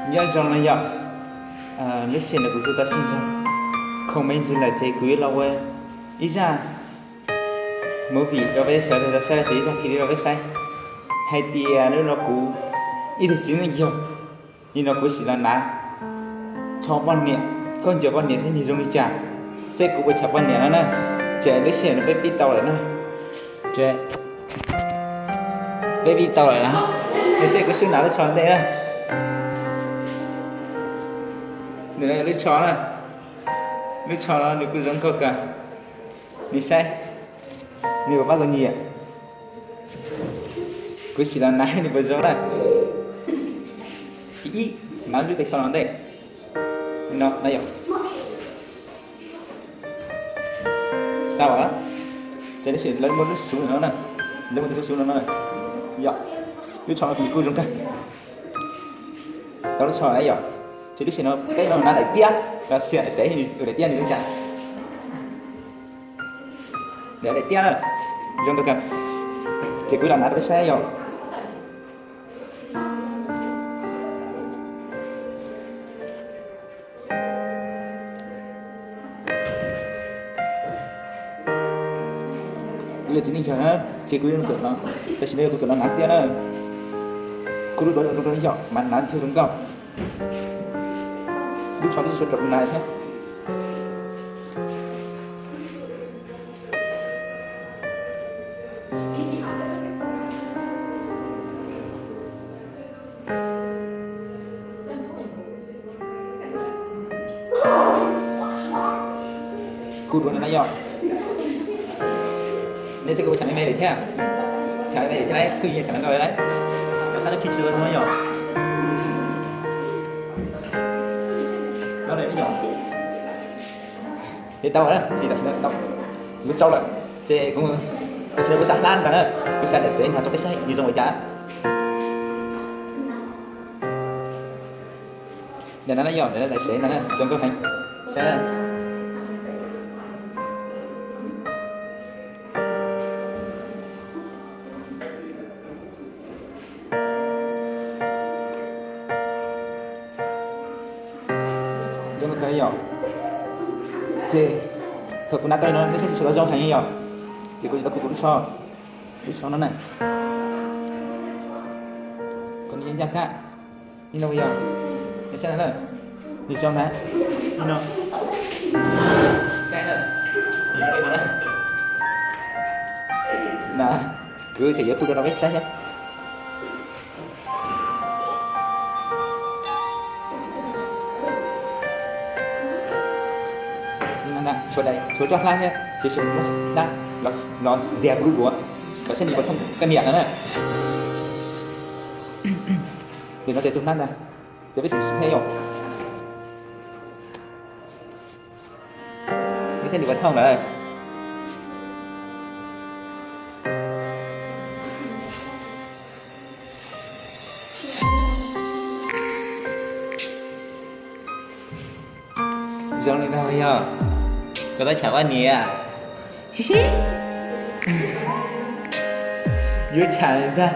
Nyob zoo no yom, lub sij hawm no kuv kuj tau sib ntsib khoom me ntsis lawm ces kuv yuav los ua ib zaj movie rau peb sawv daws tau saib, los sis ib zaj clip rau peb saib hais tias hnub no kuv ib tug txiv neej yog li no kuv sim los hnav tsho poj niam, khaub ncaws poj niam saib nws zoo li cas, saib kuv puas tsham poj niam no na. Ces lub sij hawm no peb pib tau lawm na. Peb pib tau lawm na. Saib kuv sib hnav lub tsho ntej na. Nws yog lub tsho na. Lub tsho no nws kuj zoo nkauj kawg. Nws saib, nws puas pab kuv nyiam. Kuv sim los hnav nws puas zoo na. Ib, hnav lub tsho no ntej. No na yom. Tau, ces lub sij hawm lawv muaj lub xub no na, lawv muaj lub xub no na. Yom, lub tsho no kuj zoo kawg. Tau lub tsho na yom. Ces lub sij hawm no peb los hnav daim tiab, los sis daim xev, daim tiab nws zoo cas. Daim tiab na, zoo kawg. Ces kuv los hnav rau peb saib yom. Kuv yog txiv neej yog na, ces kuv yuav, tam sim no yog kuv kawm los hnav tiab na. Kuv lub duav zoo zoo yom, mas hnav thiaj zoo nkauj. Lub tsho twb tsis tshua rau kuv hnav thiab. Kuv duav no na yom. Nej saib kuv tsham me me lawm thiab. Tsham me me lawm thiab, kuv yeej tsham nkauj lawm. Rov qab lub khib tsis ua no yom. Ces tau lawm, tsis tau, tsis tau, kuv txaus lawm. Ces kuv, tam sim no kuv xav hlab ntag na, kuv xav daim xev hnav rau peb saib nws zoo ua cas. Daim no na yom, daim xev ntag na, zoo nkauj heev. Saib. Zoo kawg yom. Ces thaum kuv hnav tau li no nej saib tsis tshua zoo heev yom. Ces kuv tsis tau kuv lub tsho, lub tsho no na. Kom nws ncaj ncaj kab. Li no yog, nej saib na, nws zoo na. Li no. Saib na. Na, kuv tseem yuav pub rau peb saib thiab. Tshuav daim, tshuav tsob hlab thiab, ces tseem muab hlab los zias kuv duav, kom saib nws puas thooj koj niam no na. Ces no ces tshuav hlab ntag, ces peb sim siv thiab yom. Nej saib nws puas thooj lawm. Zoo li no yog koj tau tsham poj niam. Yuav tsham li ntag,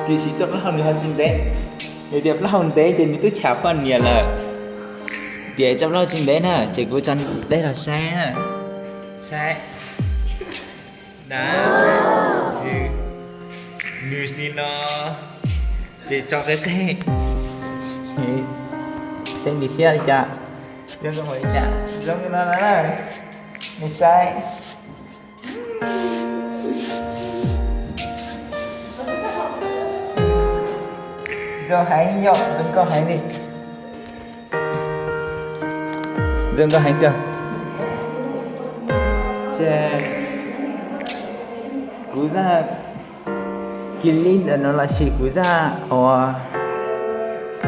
tiam sis txoj plaub hau nws ho tsis ntev. Yog tias plaub hau ntev ces nws twb tsham poj niam lawm. Tias txoj plaub hau tsis ntev na, ces kuv tso deb los saib na. Saib. Na, nws li no, ces tso qeb qeb, ces saib nws siab li cas, zoo zoo li cas, zoo li no na, nws saib. Zoo heev yom, zoo nkauj heev li. Zoo nkauj heev kawg. Ces kuv zaj clip ntawm no los sis kuv zaj uas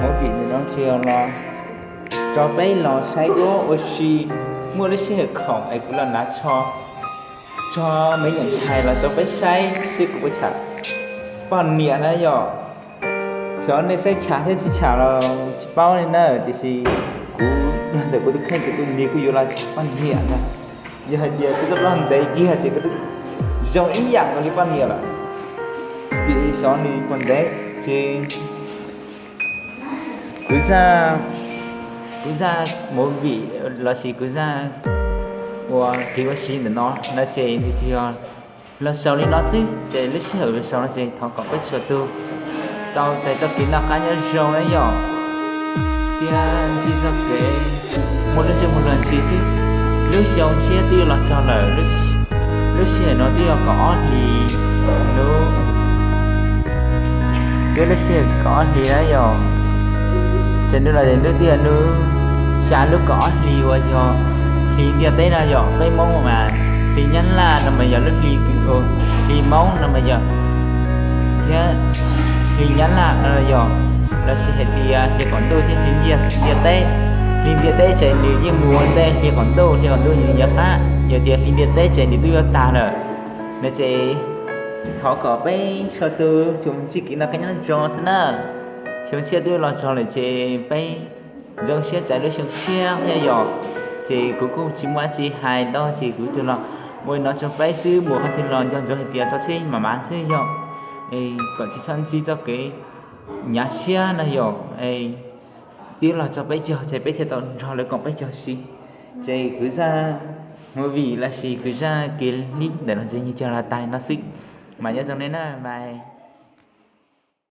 movie ntawm no tsis los tso peb los saib duab ua si, muaj lub sij hawm khoom es kuv los hnav tsho, tsho me nyuam ntxhais los rau peb saib seb kuv puas tsham poj niam na yom. Xyov nej saib tsham thiab tsis tsham los tsis paub li na, tiam sis kuv ntawm kuv tus kheej ces kuv nws kuj yuav los tsham poj niam ntag. Yog hais tias kuv txoj plaub ntev kiag ces kuv twb zoo ib yam nkaus li poj niam lawm. Tiam sis xyov nws puas ntev ces kuv Zaj, kuv zaj movie lossis kuv zaj ua kev ua si ntawm no no ces nws tsuas yog los xaus li no xwb, ces lub sij hawm los xaus no ces thov kom peb txhua tus tau txais txoj kev noj qab nyob zoo na yom, thiab ntsib txoj kev muaj lub ntsej muag luag ntsis xwb. Lub xyoo tshiab twb yuav los txog lawm, lub sij hawm no twb yog kaum ob hlis, lub, twb lub sij hawm kaum ob hlis na yom. Ces nub no ces nub twb yog nub xya lub kaum ob hlis uas yog hli ntiaj teb no yom. Peb Hmoob mas hli Nyab Laj no mas yog lub hli, hli Hmoob no mas yog, thiab hli Nyab Laj yog, lossis hais tias hli qaum ntuj thiab hli ntiaj teb. Hli ntiaj teb ces nws yeej mus ua ntej hli qaum ntuj, hli qaum ntuj nws yuav qab, yog tias hli ntiaj teb ces nws twb yuav tag lawm. No ces thov kom peb txhua tus tsuas ntsib kev noj qab nyob zoo xwb na. Xyoo tshiab twb los txog lawm ces peb zoo siab txais lub xyoo tshiab thiab yom. Ces kuv kuj tsis muaj dab tsi hais ntau ces kuv tsuas los ua li no rau peb xwb, mus qhov twg los nco ntsoov hais tias tso siab mam mam xwb yom, kom tsis txhob ntsib txoj kev hnyav siab no yom. Twb los txog peb caug ces peb thiaj tau nrog lawv koom peb caug si. Ces kuv zaj movie lossis kuv zaj kev hlub ntawm no ces yeej cog los tag no xwb. Mas nyob zoo nej na, bye.